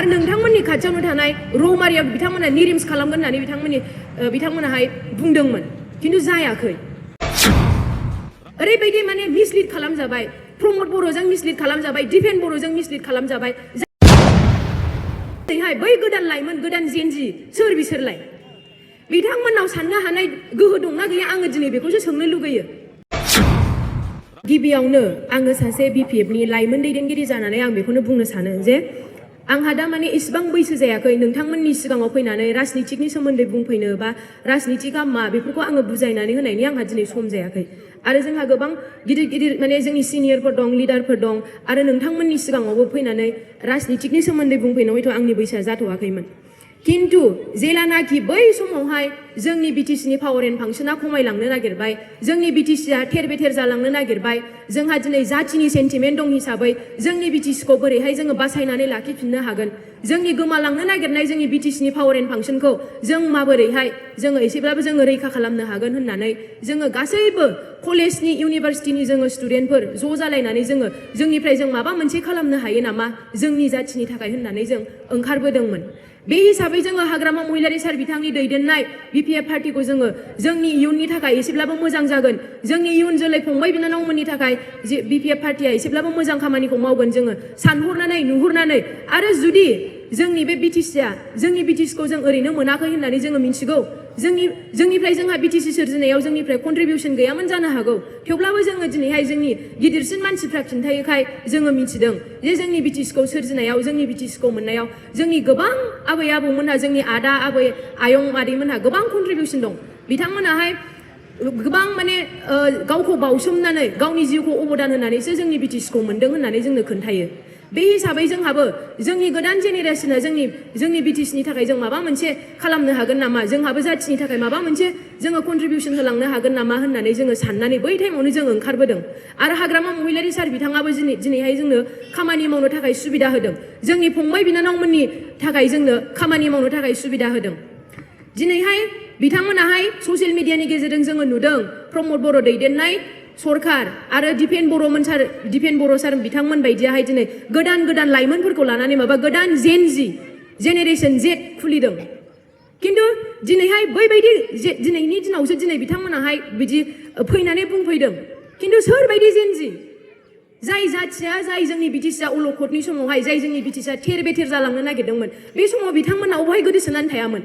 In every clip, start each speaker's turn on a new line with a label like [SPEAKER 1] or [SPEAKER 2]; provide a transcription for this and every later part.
[SPEAKER 1] आरो नोंथांमोननि खाथियावनो थानाय रौमारियाव बिथांमोना निरिम्स खालामगोन होननानै बिथांमोनाहाय बुंदोंमोन खिन्थु जायाखै ओरैबायदि माने मिसलिड खालामजाबाय प्रमद बर'जों मिसलिड खालामजाबाय दिपेन बर'जों मिसलिड खालामजाबाय बै गोदान लाइमोन गोदान जेनजि सोर बिसोरलाय बिथांमोननाव साननो हानाय गोहो दंना गैया आङो दिनै बेखौसो सोंनो लुगैयो गिबियावनो आङो सासे बिपिएफनि लाइमोन दैदेनगिरि जानानै आं बेखौनो बुंनो सानो जे आंहा दा माने इसिबां बैसो जायाखै नोंथांमोननि सिगाङाव फैनानै राजनितिकनि सोमोन्दै बुंफैनो बा राजनितिका मा बेफोरखौ आङो बुजायनानै होनायनि आंहा दिनै सम जायाखै आरो जोंहा गोबां गिदिर गिदिर माने जोंनि सिनियरफोर दं लिडारफोर दं आरो नोंथांमोननि सिगाङावबो फैनानै राजनितिकनि सोमोन्दै बुंफैनो हयथ' आंनि बैसोआ जाथ'वाखैमोन किन्तु जेलानाखि बै समावहाय जोंनि बिटिसिनि पावार एन्ड फांसना खमायलांनो नागिरबाय जोंनि बिटिसिआ थेर बेथेर जालांनो नागिरबाय जोंहा दिनै जाथिनि सेन्टिमेन्ट दं हिसाबै जोंनि बिटिसिखौ बोरैहाय जोङो बासायनानै लाखिफिननो हागोन जोंनि गोमालांनो नागिरनाय जोंनि बिटिसिनि पावार एन्ड फांसनखौ जों माबोरैहाय जोङो एसेब्लाबो जोङो रैखा खालामनो हागोन होननानै जोङो गासैबो कलेजनि इउनिभारसिटिनि जोङो स्टुडेन्टफोर ज' जालायनानै जोंनिफ्राय जों माबा मोनसे खालामनो हायो नामा जोंनि जाथिनि थाखाय होननानै जों ओंखारबोदोंमोन बे हिसाबै जोङो हाग्रामा महिलारि सार बिथांनि दैदेननाय बिपिएफ पार्टिखौ जोङो जोंनि इयुननि थाखाय एसेब्लाबो मोजां जागोन जोंनि इयुन जोलै फंबाय बिनानावमोननि थाखाय जे बिपिएफ पार्टिया एसेब्लाबो मोजां खामानिखौ मावगोन जोङो सानहरनानै नुहुरनानै आरो जुदि जोंनि बे बिटिसिआ जोंनि बिटिसिखौ जों ओरैनो मोनाखै होननानै जोङो मिथिगौ जोंनिफ्राय जोंहा बिटिसि सोरजिनायाव जोंनिफ्राय कन्ट्रिबिउसन गैयामोन जानो हागौ थेवब्लाबो जोङो दिनैहाय जोंनि गिदिरसिन मानसिफ्रा खिन्थायोखाय जोङो मिथिदों जे जोंनि बिटिसिखौ सोरजिनायाव जोंनि बिटिसिखौ मोननायाव जोंनि गोबां आबै आबौमोनहा जोंनि आदा आबै आयं मादैमोनहा गोबां कन्ट्रिबिउसन दं बिथांमोनाहाय गोबां माने गावखौ बावसोमनानै गावनि जिउखौ अबदान होनानैसो जोंनि बिटिसिखौ मोनदों होननानै जोंनो खोन्थायो बे हिसाबै जोंहाबो जोंनि गोदान जेनेरेसना जोंनि बिटिसिनि थाखाय जों माबा मोनसे खालामनो हागोन नामा जोंहाबो जाथिनि थाखाय माबा मोनसे जोङो कन्ट्रिबिउसन होलांनो हागोन नामा होननानै जोङो साननानै बै टाइमावनो जों ओंखारबोदों आरो हाग्रामा महिलारि सार बिथाङाबो दिनैहाय जोंनो खामानि मावनो थाखाय सुबिदा होदों जोंनि फंबाय बिनानावमोननि थाखाय जोंनो खामानि मावनो थाखाय सुबिदा होदों दिनैहाय बिथांमोनाहाय ससियेल मिडियानि गेजेरजों जोङो नुदों प्रमद बर' दैदेननाय सरकार आरो दिपेन बर' सार बिथांमोन बायदियाहाय दिनै गोदान लाइमोनफोरखौ लानानै माबा गोदान जेनेरेसन जेट खुलिदों किन्तु दिनैहाय बैबायदि दिनैनि दिनावसो दिनै बिथांमोनाहाय बिदि फैनानै बुंफैदों किन्तु सोरबायदि जेनजि जाय जाथिया जाय जोंनि बिटिसिआ अलखदनि समावहाय जाय जोंनि बिटिसिआ थेर बेथेर जालांनो नागिरदोंमोन बे समाव बिथांमोना अबहाय गोदोसोनानै थायामोन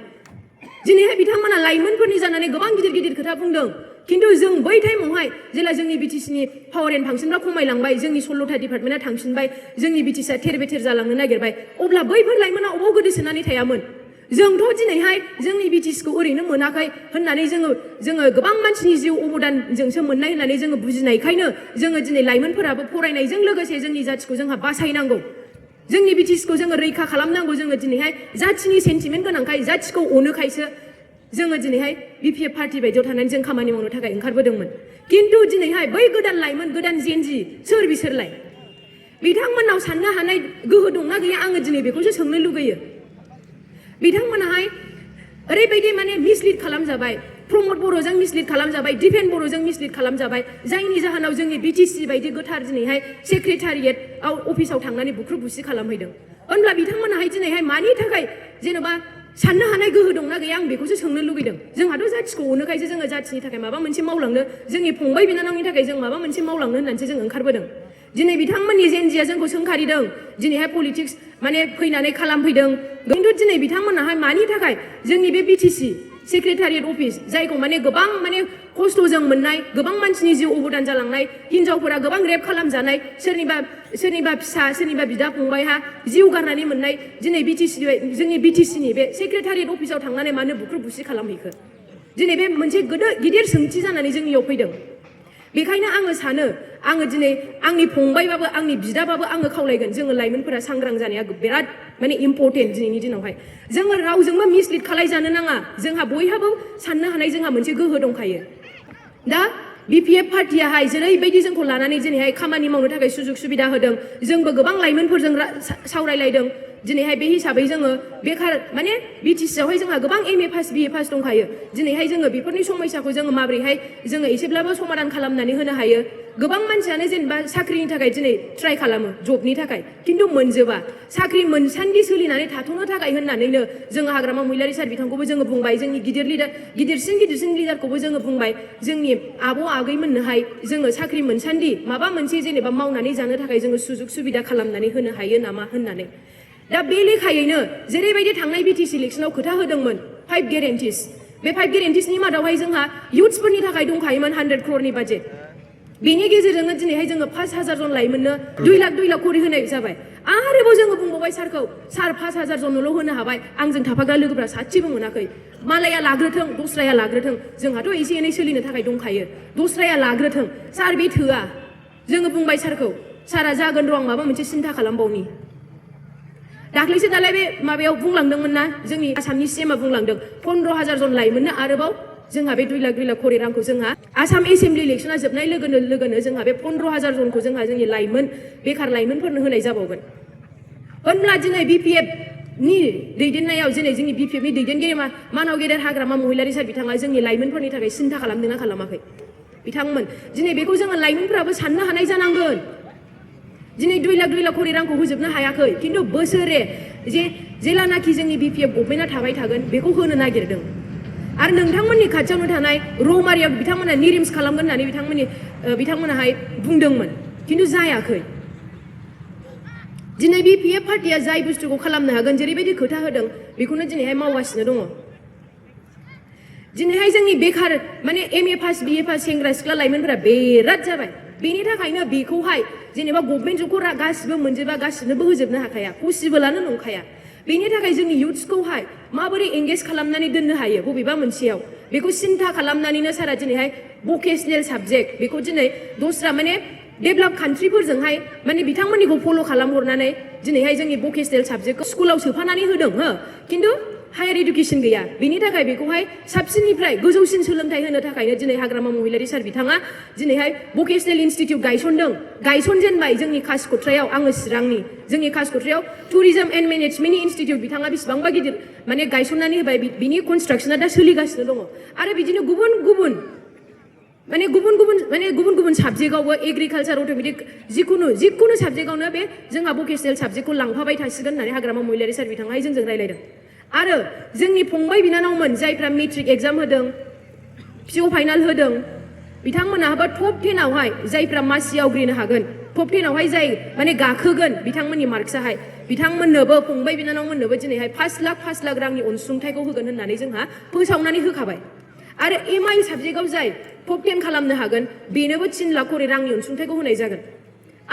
[SPEAKER 1] दिनैहाय बिथांमोना लाइमोनफोरनि जानानै गोबां गिदिर खोथा बुंदों किन्तु जों बै टाइमावहाय जेला जोंनि बिटिसिनि पावार एन्ड फांसनफ्रा खमायलांबाय जोंनि 16था डिपार्टमेन्टआ थांफिनबाय जोंनि बिटिसिआ थेर बेथेर जालांनो नागिरबाय अब्ला बैफोर लाइमोना अबाव गोदोसोनानै थायामोन जोंथ' दिनैहाय जोंनि बिटिसिखौ ओरैनो मोनाखै होननानै जोङो गोबां मानसिनि जिउ अबदानजोंसो मोननाय होननानै जोङो बुजिनायखायनो जोङो दिनै लाइमोनफोराबो फरायनायजों लोगोसे जोंनि जाथिखौ जोंहा बासायनांगौ जोंनि बिटिसिखौ जोङो रैखा खालामनांगौ जोङो दिनैहाय जाथिनि सेन्टिमेन्ट गोनांखाय जाथिखौ अनोखायसो जोङो दिनैहाय बिपिएफ पार्टि बायदियाव थानानै जों खामानि मावनो थाखाय ओंखारबोदोंमोन किन्तु दिनैहाय बै गोदान लाइमोन गोदान जेनजि सोर बिसोरलाय बिथांमोननाव साननो हानाय गोहो दंना गैया आङो दिनै बेखौसो सोंनो लुगैयो बिथांमोनाहाय ओरैबायदि माने मिसलिड खालामजाबाय प्रमद बर'जों मिसलिड खालामजाबाय दिपेन बर'जों मिसलिड खालामजाबाय जायनि जाहोनाव जोंनि बिटिसि बायदि गोथार दिनैहाय सेक्रेटारियेटआव अफिसाव थांनानै बुख्रुब बुसि खालामहैदों होनब्ला बिथांमोनाहाय दिनैहाय मानि थाखाय जेन'बा साननो हानाय गोहो दंना गैया आं बेखौसो सोंनो लुगैदों जोंहाथ' जाथिखौ अनोखायसो जोङो जाथिनि थाखाय माबा मोनसे मावलांनो जोंनि फंबाय बिनानावनि थाखाय जों माबा मोनसे मावलांनो होननानैसो जों ओंखारबोदों दिनै बिथांमोननि जेनजिया जोंखौ सोंखारिदों दिनैहाय पलिटिक्स माने फैनानै खालामफैदों खिन्थु दिनै बिथांमोनाहाय मानि थाखाय जोंनि बे बिटिसि सेक्रेटारियेट अफिस जायखौ माने गोबां माने खस्थ'जों मोननाय गोबां मानसिनि जिउ अबदान जालांनाय हिनजावफोरा गोबां रेप खालामजानाय सोरनिबा फिसा सोरनिबा बिदा फंबायहा जिउ गारनानै मोननाय दिनै जोंनि बिटिसिनि बे सेक्रेटारियेट अफिसाव थांनानै मानो बुख्रुब बुसि खालामहैखो दिनै बे मोनसे गिदिर सोंथि जानानै जोंनियाव फैदों बेखायनो आङो सानो आङो दिनै आंनि फंबायबाबो आंनि बिदाबाबो आङो खावलायगोन जोङो लाइमोनफोरा सांग्रां जानाया बिराद माने इम्परटेन्ट दिनैनि दिनावहाय जोङो रावजोंबो मिसलिड खालायजानो नाङा जोंहा बयहाबो साननो हानाय जोंहा मोनसे गोहो दंखायो दा बिपिएफ पार्टियाहाय जेरैबायदि जोंखौ लानानै दिनैहाय खामानि मावनो थाखाय सुजुग सुबिदा होदों जोंबो गोबां लाइमोनफोरजों सावरायलायदों दिनैहाय बे हिसाबै जोङो बेखार माने बिटिसिआवहाय जोंहा गोबां एमए पास बिए पास दंखायो दिनैहाय जोङो बेफोरनि समस्याखौ जोङो माबोरैहाय जोङो एसेब्लाबो समाधान खालामनानै होनो हायो गोबां मानसियानो जेनेबा साख्रिनि थाखाय दिनै ट्राइ खालामो जबनि थाखाय खिन्थु मोनजोबा साख्रि मोनसान्दि सोलिनानै थाथ'नो थाखाय होननानैनो जोङो हाग्रामा महिलारि सार बिथांखौबो जोङो बुंबाय जोंनि गिदिरसिन लिडारखौबो जोङो बुंबाय जोंनि आबौ आगैमोननोहाय जोङो साख्रि मोनसान्दि माबा मोनसे जेनेबा मावनानै जानो थाखाय जोङो सुजुग सुबिदा खालामनानै होनो हायो नामा होननानै दा बे लेखायैनो जेरैबायदि थांनाय बिटिसि इलेक्सनाव खोथा होदोंमोन 5 गेरेन्टिस बे 5 गेरेन्टिसनि मादावहाय जोंहा इयुथ्सफोरनि थाखाय दंखायोमोन 100 crore बाजेट बेनि गेजेरजोंनो दिनैहाय जोङो 5,000 जन लाइमोननो 2 लाख करि होनाय जाबाय आरोबाव जोङो बुंबावबाय सारखौ सार 5,000 जनल' होनो हाबाय आंजों थाफाग्रा लोगोफ्रा सासेबो मोनाखै मालाया लाग्रोथों दस्राया लाग्रोथों जोंहाथ' एसे एनै सोलिनो थाखाय दंखायो दस्राया लाग्रोथों सार बे थोआ जोङो बुंबाय सारखौ सारा जागोन र' आं माबा मोनसे सिन्था खालामबावनि दाख्लैसो दालाय बे माबायाव बुंलांदोंमोन ना जोंनि आसामनि सीएमआ बुंलांदों 15,000 जन लाइमोननो आरोबाव जोंहा बे 2 लाख करि रांखौ जोंहा आसाम एसेम्बलि इलेक्शना जोबनाय लोगोनो जोंहा बे 15,000 जनखौ जोंहा जोंनि लाइमोन बेकार लाइमोनफोरनो होनाय जाबावगोन होनब्ला दिनै बिपिएफ नि दैदेननायाव दिनै जोंनि बिपिएफ नि दैदेनगिरि मानाव गेदेर हाग्रामा महिलारि सार बिथाङा जोंनि लाइमोनफोरनि थाखाय सिन्था खालामदोंना खालामाखै बिथांमोन दिनै बेखौ जोङो लाइमोनफोराबो साननो हानाय जानांगोन दिनै 2 लाख करि रांखौ होजोबनो हायाखै खिन्थु बोसोरे जेलानाखि जोंनि बिपिएफ गभर्नमेन्टआ थाबाय थागोन बेखौ होनो नागिरदों आरो नोंथांमोननि खाथियावनो थानाय रौमारियाव बिथांमोना निरिम्स खालामगोन होननानै बिथांमोनाहाय बुंदोंमोन खिन्थु जायाखै दिनै बिपिएफ पार्टिया जाय बुस्थुखौ खालामनो हागोन जेरैबायदि खोथा होदों बेखौनो दिनैहाय मावगासिनो दङ दिनैहाय जोंनि बेकार माने एमए पास बिए पास सेंग्रा सिख्ला लाइमोनफोरा बेराद जाबाय बेनि थाखायनो बेखौहाय जेनेबा गभर्नमेन्ट जबखौ गासिबो मोनजोबा गासिनोबो होजोबनो हाखाया पसिबोलानो नंखाया बेनि थाखाय जोंनि इयुथ्सखौहाय माबोरै एंगेज खालामनानै दोननो हायो बबेबा मोनसेयाव बेखौ सिन्था खालामनानैनो सारा दिनैहाय भकेसनेल साबजेक्ट बेखौ दिनै दस्रा माने डेभेलप कान्ट्रिफोरजोंहाय माने बिथांमोननिखौ फल' खालामहरनानै दिनैहाय जोंनि भकेसनेल साबजेक्टखौ स्कुलाव सोफानानै होदों हो खिन्थु हायार इडुकेसन गैया बेनि थाखाय बेखौहाय साबसिननिफ्राय गोजौसिन सोलोंथाइ होनो थाखायनो दिनै हाग्रामा महिलारि सार बिथाङा दिनैहाय भकेसनेल इनस्टिट्युट गायसनजेनबाय जोंनि कासिक'ट्रायाव आङो चिरांनि जोंनि कासिक'ट्रायाव टुरिजम एन्ड मेनेजमेन्टनि इनस्टिट्युट बिथाङा बेसेबांबा गिदिर माने गायसननानै होबाय बिनि कनस्ट्राक्सना दा सोलिगासिनो दङ आरो बिदिनो गुबुन गुबुन साबजेक्टआवबो एग्रिकालचार अट'मेटिक जिखुनु साबजेक्टआवनो बे जोंहा भकेसनेल साबजेक्टखौ लांफाबाय थासिगोन होननानै हाग्रामा महिलारि सार बिथाङाहाय जोंजों रायलायदों आरो जोंनि फंबाय बिनानावमोन जायफ्रा मेट्रिक एग्जाम होदों पिअ फाइनाल होदों बिथांमोनाबो टप 10 आवहाय जायफ्रा मासि आवग्रिनो हागोन टप 10 आवहाय जाय माने गाखोगोन बिथांमोननि मार्कसाहाय बिथांमोननोबो फंबाय बिनानावमोननोबो दिनैहाय 5 लाख रांनि अनसुंथाइखौ होगोन होननानै जोंहा फोसावनानै होखाबाय आरो एमआइ साबजेक्टआव जाय टप 10 खालामनो हागोन बेनोबो 3 लाख रांनि अनसुंथाइखौ होनाय जागोन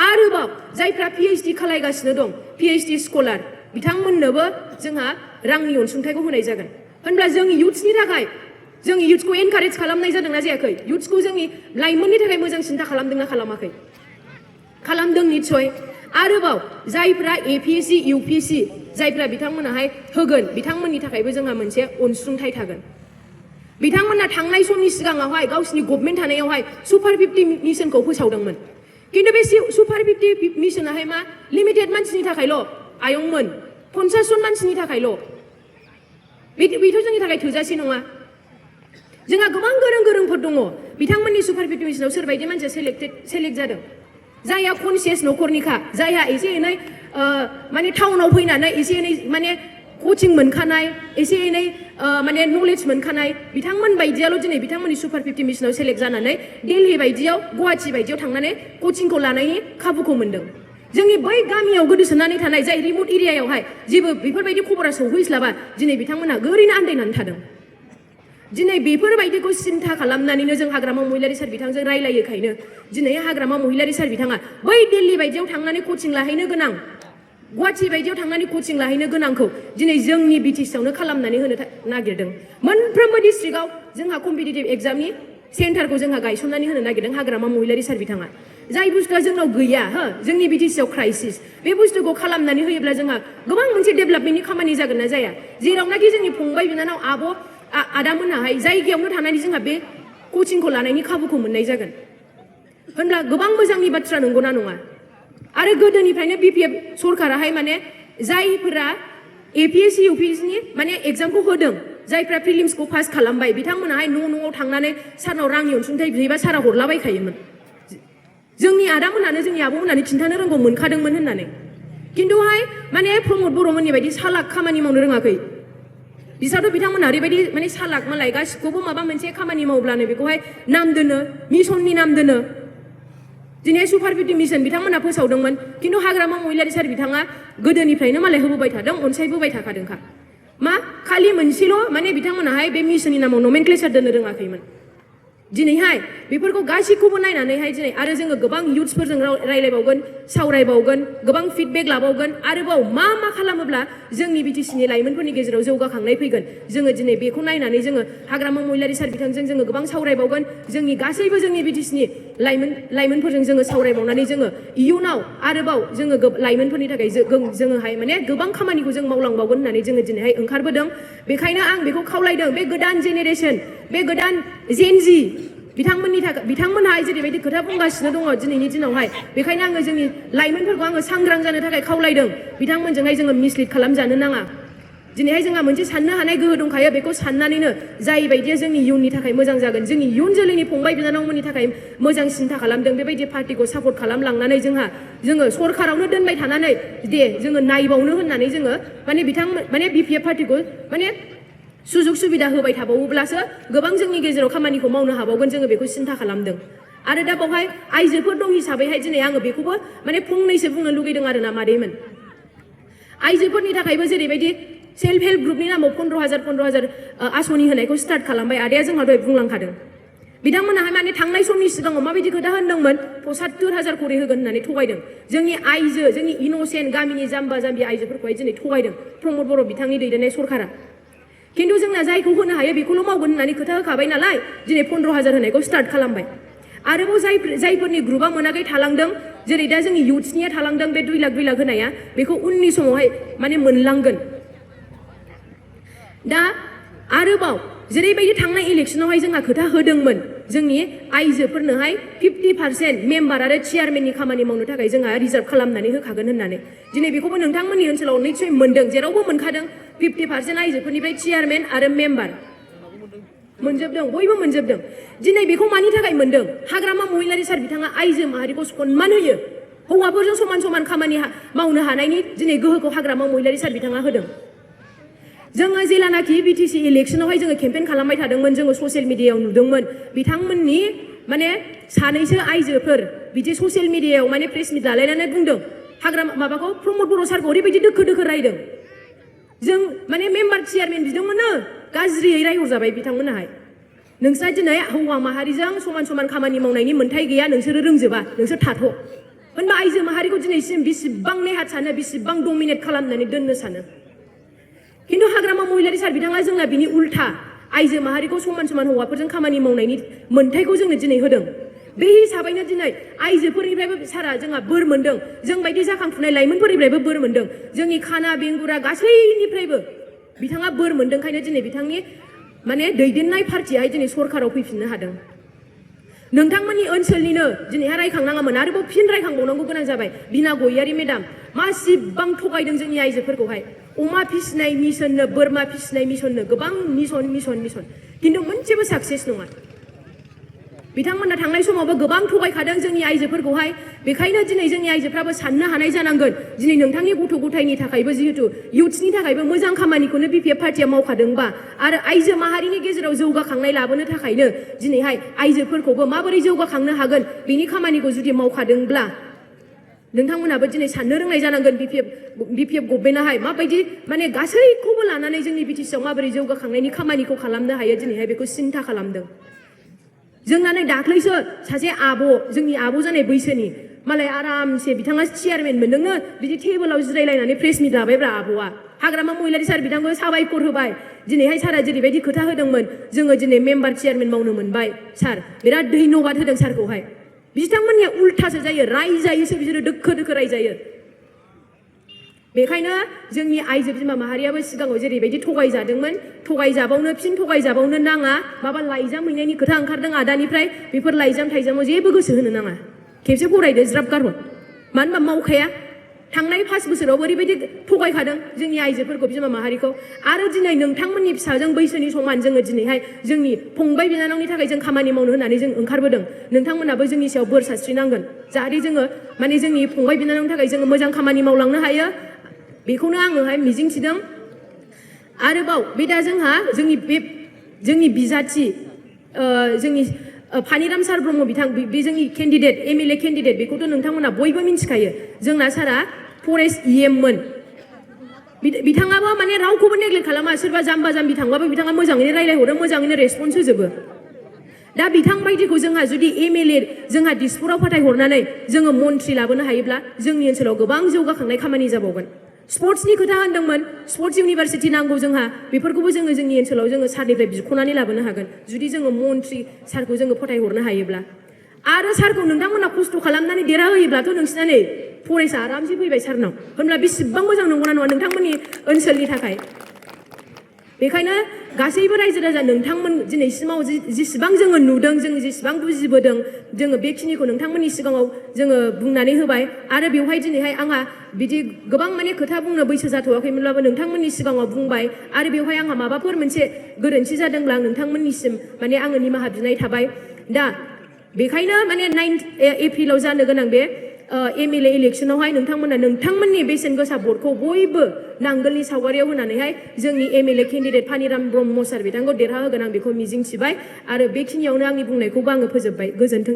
[SPEAKER 1] आरोबाव जायफ्रा पिएइचडि खालायगासिनो दं पिएइचडि स्कलार बिथांमोननोबो जोंहा रांनि अनसुंथाइखौ होनाय जागोन होनब्ला जों इयुथ्सनि थाखाय जों इयुथ्सखौ एनकारेज खालामनाय जादोंना जायाखै इयुथ्सखौ जोंनि लाइमोननि थाखाय मोजां सिन्था खालामदोंना खालामाखै खालामदों निस्सय आरोबाव जायफ्रा एपिएससि इउपिएससि जायफ्रा बिथांमोनाहाय होगोन बिथांमोननि थाखायबो जोंहा मोनसे अनसुंथाइ थागोन बिथांमोना थांनाय समनि सिगाङावहाय गावसिनि गभर्नमेन्ट थानायावहाय सुपार 50 मिशनखौ फोसावदोंमोन खिन्थु बे सुपार 50 मिशनाहाय मा लिमिटेड मानसिनि थाखायल' आयंमोन 50 जन मानसिनि थाखायल' बेथ' जोंनि थाखाय थोजासे नङा जोंहा गोबां गोरोंफोर दङ बिथांमोननि सुपार 50 मिशनाव सोरबायदि मानसिया सेलेक्ट जादों जायहा कनसियास न'खरनिखा जायहा एसे एनै माने टाउनाव फैनानै एसे एनै माने कचिं मोनखानाय एसे एनै माने नलेज मोनखानाय बिथांमोन बायदियाल' दिनै बिथांमोननि सुपार 50 मिशनाव सेलेक्ट जानानै दिल्ली बायदियाव गुवाहाटि बायदियाव थांनानै कचिंखौ लानायनि खाबुखौ मोनदों जोंनि बै गामियाव गोदोसोनानै थानाय जाय रिमोट एरियायावहाय जेबो बेफोरबायदि खबरा सौहैस्लाबा दिनै बिथांमोना ओरैनो आन्दायनानै थादों दिनै बेफोरबायदिखौ सिन्था खालामनानैनो जों हाग्रामा महिलारि सार बिथांजों रायलायोखायनो दिनै हाग्रामा महिलारि सार बिथाङा बै दिल्ली बायदियाव थांनानै कचिं लाहैनो गोनां गुवाहाटि बायदियाव थांनानै कचिं लाहैनो गोनांखौ दिनै जोंनि बिटिसिआवनो खालामनानै होनो नागिरदों मोनफ्रोमबो डिस्ट्रिक्टआव जोंहा कम्पिटिटिभ एग्जामनि सेन्टारखौ जोंहा गायसननानै होनो नागिरदों हाग्रामा महिलारि सार बिथाङा जाय बुस्थुआ जोंनाव गैया जोंनि बिटिसिआव क्राइसिस बे बुस्थुखौ खालामनानै होयोब्ला जोंहा गोबां मोनसे डेभेलपमेन्टनि खामानि जागोन ना जाया जेरावनाखि जोंनि फंबाय बिनानाव आब' आदामोनाहाय जायगायावनो थानानै जोंहा बे कचिंखौ लानायनि खाबुखौ मोननाय जागोन होनब्ला गोबां मोजांनि बाथ्रा नंगौना नङा आरो गोदोनिफ्रायनो बिपिएफ सरकाराहाय माने जायफोरा एपिएससि इउपिएससिनि माने एग्जामखौ होदों जायफ्रा प्रिलिम्सखौ पास खालामबाय बिथांमोनाहाय न'आव थांनानै सारनाव रांनि अनसुंथाइ बिहैबा सारा हरलाबायखायोमोन जोंनि आदामोनानो जोंनि आबौमोनानो खिन्थानो रोंगौ मोनखादोंमोन होननानै खिन्थुहाय माने प्रमद बर'मोननि बायदि सालाक खामानि मावनो रोङाखै बिसोरथ' बिथांमोना ओरैबायदि माने सालाक मालाय गासिखौबो माबा मोनसे खामानि मावब्लानो बेखौहाय नाम दोनो मिशननि नाम दोनो दिनै सुपार 50 मिशन बिथांमोना फोसावदोंमोन खिन्थु हाग्रामा महिलारि सार बिथाङा गोदोनिफ्रायनो मालाय होबोबाय थादों अनसायबोबाय थाखादोंखा मा खालि मोनसेल' माने बिथांमोनाहाय बे मिशननि नामाव नमेनक्लेचार दोननो रोङाखैमोन दिनैहाय बेफोरखौ गासैखौबो नायनानैहाय दिनै आरो जोङो गोबां युथ्सफोरजों रायलायबावगोन सावरायबावगोन गोबां फिडबेक लाबावगोन आरोबाव मा खालामोब्ला जोंनि बिटिसिनि लाइमोनफोरनि गेजेराव जौगाखांनाय फैगोन जोङो दिनै बेखौ नायनानै जोङो हाग्रामा महिलारि सार बिथांजों जोङो गोबां सावरायबावगोन जोंनि गासैबो जोंनि बिटिसिनि लाइमोनफोरजों जोङो सावरायबावनानै जोङो इयुनाव आरोबाव जोङो लाइमोनफोरनि थाखाय जोङोहाय माने गोबां खामानिखौ जों मावलांबावगोन होननानै जोङो दिनैहाय ओंखारबोदों बेखायनो आं बेखौ खावलायदों बे गोदान जेनेरेसन बे गोदान जेनजि बिथांमोनहा जेरैबायदि खोथा बुंगासिनो दङ दिनैनि दिनावहाय बेखायनो आङो जोंनि लाइमोनफोरखौ आङो सांग्रां जानो थाखाय खावलायदों बिथांमोनजोंहाय जोङो मिसलिड खालामजानो नाङा दिनैहाय जोंहा मोनसे साननो हानाय गोहो दंखायो बेखौ साननानैनो जाय बायदिया जोंनि इयुननि थाखाय मोजां जागोन जोंनि इयुन जोलैनि फंबाय बिनानावमोननि थाखाय मोजां सिन्था खालामदों बेबायदि पार्टिखौ सापर्ट खालामलांनानै जोङो सरकारावनो दोनबाय थानानै दे जोङो नायबावनो होननानै जोङो माने बिपिएफ पार्टिखौ माने सुजुग सुबिदा होबाय थाबावोब्लासो गोबां जोंनि गेजेराव खामानिखौ मावनो हाबावगोन जोङो बेखौ सिन्था खालामदों आरो दा बावहाय आइजोफोर दं हिसाबैहाय दिनै आङो बेखौबो माने फंनैसो बुंनो लुगैदों आरोना मादैमोन आइजोफोरनि थाखायबो जेरैबायदि सेल्फ हेल्प ग्रुपनि नामाव 15,000 आसनि होनायखौ स्टार्ट खालामबाय आदाया जोंहा दहाय बुंलांखादों बिथांमोनाहाय माने थांनाय समनि सिगाङाव माबायदि खोथा होनदोंमोन 75,000 खरि होगोन होननानै थगायदों जोंनि आइजो जोंनि इन'सेन्ट गामिनि जाम्बा जाम्बि आइजोफोरखौहाय दिनै थगायदों प्रमद बर' बिथांनि दैदेननाय सरकारा खिन्थु जोंना जायखौ होनो हायो बेखौल' मावगोन होननानै खोथा होखाबाय नालाय दिनै 15,000 होनायखौ स्टार्ट खालामबाय आरोबाव जायफोरनि ग्रुपा मोनाखै थालांदों जेरै दा जोंनि युथ्सनिया थालांदों बे 2 लाख होनाया बेखौ उननि समावहाय माने मोनलांगोन दा आरोबाव जेरैबायदि थांनाय इलेक्सनावहाय जोंहा खोथा होदोंमोन जोंनि आइजोफोरनोहाय 50% मेम्बार आरो चेयारमेननि खामानि मावनो थाखाय जोंहा रिजार्भ खालामनानै होखागोन होननानै दिनै बेखौबो नोंथांमोननि ओनसोलाव निश्चय मोनदों जेरावबो मोनखादों 50% आइजोफोरनिफ्राय चेयारमेन आरो मेम्बार मोनजोबदों बयबो मोनजोबदों दिनै बेखौ मानि थाखाय मोनदों हाग्रामा महिलारि सार बिथाङा आइजो माहारिखौ सन्मान होयो हौवाफोरजों समान समान खामानि मावनो हानायनि दिनै गोहोखौ हाग्रामा महिलारि सार बिथाङा होदों जोङो जेलानाखि बिटिसि इलेक्सनावहाय जोङो केम्पेइन खालामबाय थादोंमोन जोङो ससियेल मिडियायाव नुदोंमोन बिथांमोननि माने सानैसो आइजोफोर बिदि ससियेल मिडियायाव माने प्रेस मिट लालायनानै बुंदों हाग्रामा माबाखौ प्रमद बर' सारखौ ओरैबायदि दोखो रायदों जों माने मेम्बार चेयारमेन बिदोंमोननो गाज्रियै रायहरजाबाय बिथांमोनाहाय नोंस्रा दिनै हौवा माहारिजों समान समान खामानि मावनायनि मोन्थाय गैया नोंसोरो रोंजोबा नोंसोर थाथ' होनबा आइजो माहारिखौ दिनैसिम बेसेबां नेहाथ सानो बेसेबां डमिनेट खालामनानै दोननो सानो खिन्थु हाग्रामा महिलारि सार बिथाङा जोंना बिनि उल्था आइजो माहारिखौ समान समान हौवाफोरजों खामानि मावनायनि मोन्थायखौ जोंनो दिनै होदों बे हिसाबैनो दिनै आइजोफोरनिफ्रायबो सारा जोंहा बोर मोनदों जों बायदि जाखांफुनाय लाइमोनफोरनिफ्रायबो बोर मोनदों जोंनि खाना बेंगुरा गासैनिफ्रायबो बिथाङा बोर मोनदोंखायनो दिनै बिथांनि माने दैदेननाय पार्टियाहाय दिनै सरकाराव फैफिननो हादों नोंथांमोननि ओनसोलनिनो दिनैहाय रायखांनाङामोन आरोबाव फिन रायखांबावनांगौ गोनां जाबाय बिना गयारि मेडाम मासिबां थगायदों जोंनि आइजोफोरखौहाय अमा फिसिनाय मिशननो बोरमा फिसिनाय मिशननो गोबां मिशन खिन्थु मोनसेबो साक्सेस नङा बिथांमोना थांनाय समावबो गोबां थगायखादों जोंनि आइजोफोरखौहाय बेखायनो दिनै जोंनि आइजोफ्राबो साननो हानाय जानांगोन दिनै नोंथांनि गथ' गथायनि थाखायबो जिहेतु युथ्सनि थाखायबो मोजां खामानिखौनो बिपिएफ पार्टिया मावखादोंबा आरो आइजो माहारिनि गेजेराव जौगाखांनाय लाबोनो थाखायनो दिनैहाय आइजोफोरखौबो माबोरै जौगाखांनो हागोन बिनि खामानिखौ जुदि मावखादोंब्ला नोंथांमोनाबो दिनै साननो रोंनाय जानांगोन बिपिएफ गभर्नमेन्टआहाय माबायदि माने गासैखौबो लानानै जोंनि बिटिसिआव माबोरै जौगाखांनायनि खामानिखौ खालामनो हायो दिनैहाय बेखौ सिन्था खालामदों जोंना नै दाख्लैसो सासे जोंनि आब' जानाय बैसोनि मालाय आरामसे बिथाङा चेयारमेन मोनदोंनो बिदि टेबोलाव जिरायलायनानै प्रेस मिट लाबायब्रा आब'आ हाग्रामा महिलारि सार बिथांखौ साबायखर होबाय दिनैहाय सारा जेरैबायदि खोथा होदोंमोन जोङो दिनै मेम्बार चेयारमेन मावनो मोनबाय सार बिराद धन्यबाद होदों सारखौहाय बिथांमोननिया उल्थासो जायो रायजायोसो बिसोरो दोखो रायजायो बेखायनो जोंनि आइजो बिमा माहारियाबो सिगाङाव जेरैबायदि थगायजाबावनो फिन थगायजाबावनो नाङा माबा लाइजाम हैनायनि खोथा ओंखारदों आदानिफ्राय बेफोर लाइजाम थाइजामाव जेबो गोसो होनो नाङा खेबसे फरायदो ज्राब गारहर मानो होनबा मावखाया थांनाय 5 बोसोराव ओरैबायदि थगायखादों जोंनि आइजोफोरखौ बिमा माहारिखौ आरो दिनै नोंथांमोननि फिसाजों बैसोनि समान जोङो दिनैहाय जोंनि फंबाय बिनानावनि थाखाय जों खामानि मावनो होननानै जों ओंखारबोदों नोंथांमोनाबो जोंनि सायाव बोर सारस्रिनांगोन जाहाथे जोङो माने जोंनि फंबाय बिनानावनि थाखाय जोङो मोजां खामानि मावलांनो हायो बेखौनो आङोहाय मिजिंथिदों आरोबाव बे दा जोंहा जोंनि बिजाथि जोंनि फानिराम सार ब्रह्म बिथां बे जोंनि केन्डिडेट एमएलए केन्डिडेट बेखौथ' नोंथांमोना बयबो मिन्थिखायो जोंना सारा फरेस्ट इएममोन बिथाङाबो माने रावखौबो नेग्लेक्ट खालामा सोरबा जाम्बा जाम्बि थांबाबो बिथाङा मोजाङैनो रायलायहरो मोजाङैनो रेसपन्स होजोबो दा बिथां बायदिखौ जोंहा जुदि एमएलए जोंहा दिसपुराव फाथायहरनानै जोङो मन्थ्रि लाबोनो हायोब्ला जोंनि ओनसोलाव गोबां जौगाखांनाय खामानि जाबावगोन स्पर्ट्सनि खोथा होनदोंमोन स्पर्ट्स इउनिभारसिटि नांगौ जोंहा बेफोरखौबो जोङो जोंनि ओनसोलाव जोङो सारनिफ्राय बिख'नानै लाबोनो हागोन जुदि जोङो मन्थ्रि सारखौ जोङो फथायहरनो हायोब्ला आरो सारखौ नोंथांमोना खस्थ' खालामनानै देरहाहोयोब्लाथ' नोंसिना नै फरेस्टआ आरामसे फैबाय सारनाव होनब्ला बेसेबां मोजां नंगौना नङा नोंथांमोननि ओनसोलनि थाखाय बेखायनो गासैबो रायजो राजा नोंथांमोन दिनैसिमाव जेसेबां जोङो नुदों जों जेसेबां बुजिबोदों जोङो बेखिनिखौ नोंथांमोननि सिगाङाव जोङो बुंनानै होबाय आरो बेवहाय दिनैहाय आंहा बिदि गोबां माने खोथा बुंनो बैसो जाथ'वाखैमोनब्लाबो नोंथांमोननि सिगाङाव बुंबाय आरो बेवहाय आंहा माबाफोर मोनसे गोरोन्थि जादोंब्ला आं नोंथांमोननिसिम माने आङो निमाहा बिनाय थाबाय दा बेखायनो माने 9 एप्रिलाव जानो गोनां बे एमएलए इलेक्सनावहाय नोंथांमोना नोंथांमोननि बेसेन गोसा भटखौ बयबो नांगोलनि सावगारियाव होनानैहाय जोंनि एमएलए केन्डिडेट फानिराम ब्रह्म सार बिथांखौ देरहाहोगोन आं बेखौ मिजिंथिबाय आरो बेखिनियावनो आंनि बुंनायखौबो आङो फोजोबबाय गोजोन्थों